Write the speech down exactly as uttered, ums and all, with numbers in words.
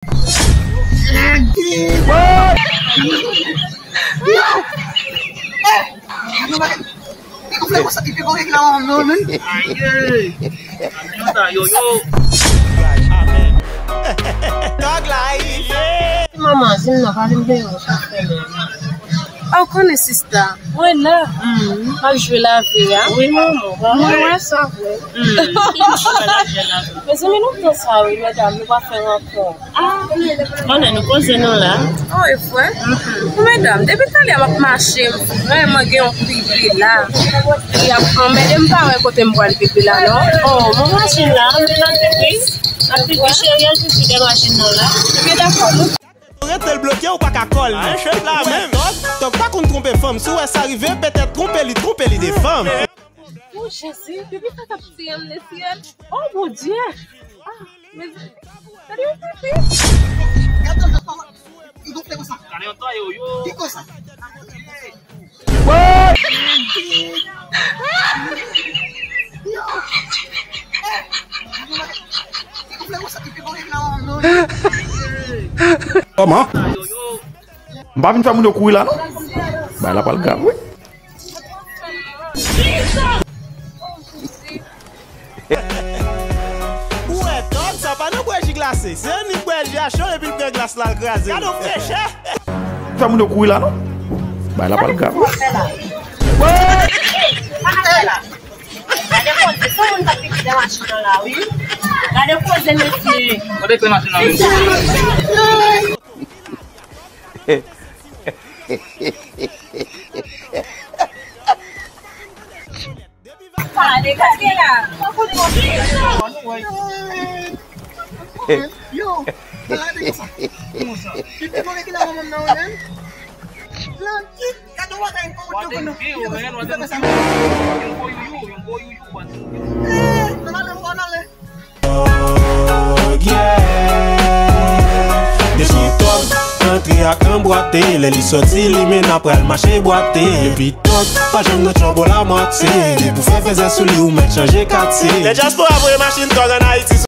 Aye! Yo, yo! Thug Life! Manman, si m nan pa vin benyen w, sa fè mal. Ou konnen, sista, mwen la, m ap jwe lavi a. Wi, manman. Mwen wè sa vre. Mezanmi, lontan sa, wi, medam, nou pa fè rankont. Ah, konnen nou poze nou la. Oh, e vre? Bon, medam, depi talè m ap mache, m vrèman gen yon pipi la. Li ap anmède m, pa wè kote m pral pipi la, non. Oh, mwen machin la, m nan pipi. Nan pipi, cheri, an pipi de machin nan la. Ebyen, dakò, nou. Rete l bloke, ou pa ka kòl li. Tòg, tòg pa konn twonpe fanm. Si w wè sa rive, petèt twonpe li, twonpe li de fanm. Oh, Jezi, pipi sa k ap tiye m, lesyèl. Oh, Bondye. Ah, mezanmi. Gade yon pipi. Gade yon twa, yo, yo. Ki konsa? Kòman? M pa vin fè moun yo kouri la, non. Bagay la pral grav, wi. Ou wè, tòg sa pa nan bwè ji glase. Se annik bwè ji a cho epi l pran glas la, l kraze. Gade yon frechè. Fè moun yo kouri la, non. Bagay la pral grav. Gade koze, se moun k ap pipi nan machin nan la, wi. Gade koze, mesye. Kote kle machin nan menm? Pale, gade la. Yo, gade sa. Pipi mwen ki la manman nan, wi, menm. Lan ki, gade w, gade yon gwo youyou, yon gwo youyou, yon gwo youyou, bandi. Eh, nan ale, nan ale. Tòg, yeah. Depi tòg antre ak anbwate, lè li sòti, li menm pral mache bwate. Depi tòg pa janm nan tchòbò la mwatye. Depi w fè fèzè sou li, ou mèt chanje katye. Lè dyaspora voye machin tòg ann Ayiti.